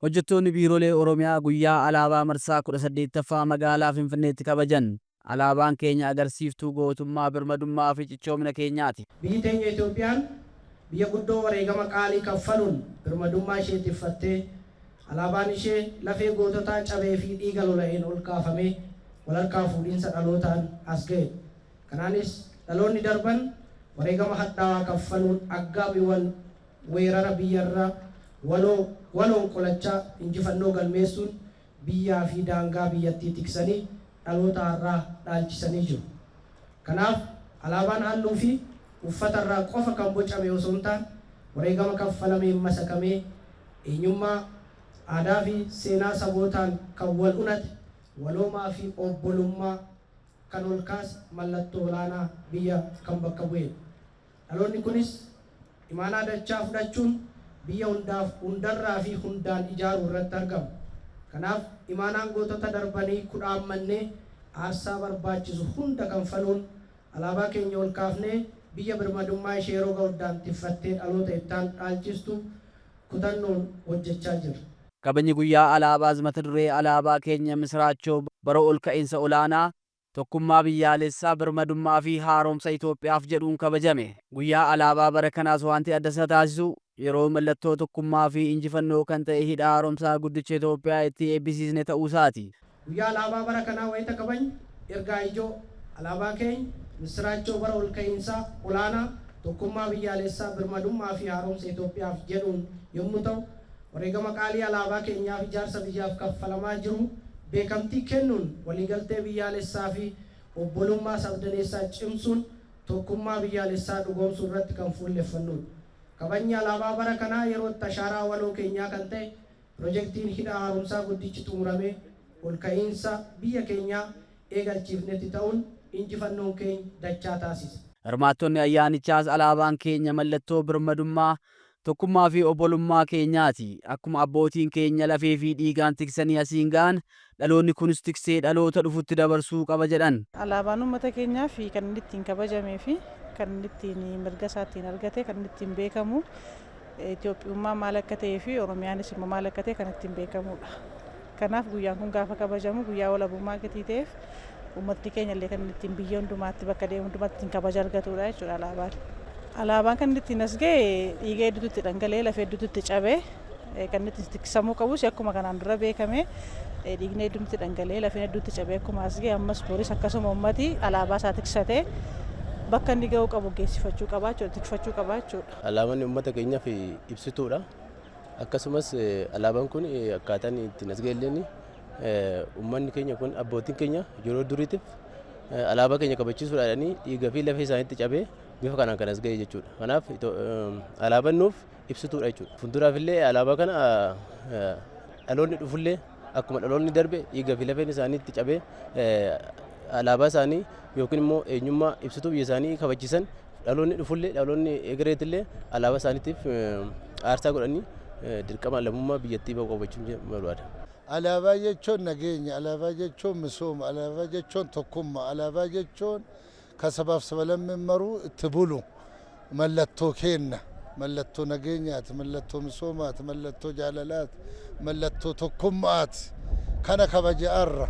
Hojjettoonni biiroolee Oromiyaa guyyaa alaabaa marsaa 18ffaa magaalaa Finfinneetti kabajan. Alaabaan keenya agarsiiftuu gootummaa, birmadummaa fi cichoomina keenyaati. Biyyi teenya Itoophiyaan biyya guddoo wareegama qaalii kaffaluun birmadummaa ishee tikfattee, alaabaan ishee lafee goototaa cabee fi dhiiga lola'een ol kaafamee walharkaa fuudhinsa dhalootaan as ga'edha. Kanaanis dhaloonni darban wareegama hadhaawaa kaffaluun aggaammiiwwan weerara biyyarraa waloo waloon qolachaa injifannoo galmeessuun biyyaa fi daangaa biyyattii tiksanii dhaloota har'aa dhaalchisanii jiru. Kanaaf alaabaan halluu fi uffatarraa qofa kan bocame osoo hin taane wareegama kaffalameen masakamee eenyummaa, aadaa fi seenaa sabootaan kan wal unate waloomaa fi obbolummaa kan ol kaase mallattoo olaanaa biyya kan bakka bu'edha. Dhaloonni kunis imaanaa dachaa fudhachuun biyya hundaaf hundarraa fi hundaan ijaaruu irratti argama. Kanaaf imaanaan gootota darbanii kudhaammannee aarsaa barbaachisu hunda kanfaluun alaabaa keenya ol kaafnee biyya birmadummaa ishee roga hundaan tikfattee dhaloota ittaan dhaalchistu kutannoon hojjechaa jirra. Kabajni guyyaa alaabaas mata duree alaabaa keenya misiraachoo bara ol ka'iinsa olaanaa, tokkummaa biyyaalessaa, birmadummaa fi haaromsa Itoophiyaaf jedhuun kabajame. Guyyaa alaabaa bara kanaas wanti adda isa taasisu yeroo mallattoo tokkummaa fi injifannoo kan ta'e hidha haaromsaa guddicha Itoophiyaa itti eebbisiisne ta'uu isaati. Guyyaa alaabaa bara kanaa wayita kabajnu ergaa ijoo alaabaa keenya misiraachoo bara ol ka'iinsaa olaanaa, tokkummaa biyyaalessaa, birmadummaa fi haaromsa Itoophiyaaf jedhuun yommuu ta'u, wareegama qaalii alaabaa keenyaaf ijaarsa biyyaaf kaffalamaa jiru beekamtii kennuun waliigaltee biyyaalessaa fi obbolummaa sabdaneessaa cimsuun tokkummaa biyyaalessaa dhugoomsuu irratti kan fuulleffannudha. Kabajni alaabaa bara kanaa yeroo itti ashaaraa waloo keenyaa kan ta'e pirojektiin hidha haaromsaa guddichi xumuramee ol ka'iinsa biyya keenyaa eegalchiifnetti ta'uun injifannoon keenya dachaa taasisa. Hirmaattonni ayyaanichaas alaabaan keenya mallattoo birmadummaa, tokkummaa fi obbolummaa keenyaati. Akkuma abbootiin keenya lafee fi dhiigaan tiksanii asiin ga'an, dhaloonni kunis tiksee dhaloota dhufutti dabarsuu qaba jedhan. Alaabaan uummata keenyaa fi kan inni ittiin kabajamee fi kan inni ittiin mirga isaa ittiin argate, kan inni ittiin beekamu, Itoophiyummaa maal akka ta'ee fi Oromiyaanis immoo maal akka ta'e kan ittiin beekamudha. Kanaaf guyyaan kun gaafa kabajamu guyyaa walabummaa gatii ta'eef uummatni keenya illee kan inni ittiin biyya hundumaatti bakka deemu hundumaatti ittiin kabaja argatudha jechuudha alaabaan. Alaabaan kan inni ittiin as ga'e dhiiga hedduutu itti dhangala'ee, lafee hedduutu itti cabee, kan inni ittiin tiksamuu qabus akkuma kanaan dura beekame dhiigni hedduun itti dhangala'ee, lafeen hedduutti itti cabee akkuma as ga'e ammas boris akkasuma uummati alaabaa isaa tiksatee bakka inni ga'uu qabu geessifachuu qaba jechuudha, tikfachuu qaba jechuudha. Alaabaan uummata keenyaaf ibsituudha. Akkasumas alaabaan kun akkaataan ittiin as ga'e uummanni keenya kun abbootiin keenya yeroo duriitiif alaabaa keenya kabachiisuudhaan dhiiga fi lafee isaaniitti cabee bifa kanaan kan as ga'e jechuudha. Kanaaf alaabaan nuuf ibsituudha jechuudha. Fuulduraaf illee alaabaa kana dhaloonni dhufullee akkuma dhaloonni darbe dhiiga fi lafeen isaaniitti cabee alaabaa isaanii yookiin immoo eenyummaa ibsituu biyya isaanii kabachiisan dhaloonni dhufullee dhaloonni egereetillee alaabaa isaaniitiif aarsaa godhanii dirqama lammummaa biyyattii bahuu qabachuun barbaada. Alaabaa jechuun nageenya, alaabaa jechuun misooma, alaabaa jechuun tokkummaa, alaabaa jechuun kan sabaaf sablammiin maruu itti bulu mallattoo kenna. Mallattoo nageenyaati, mallattoo misoomaati, mallattoo jaalalaati, mallattoo tokkummaati. Kana kabaja'arra.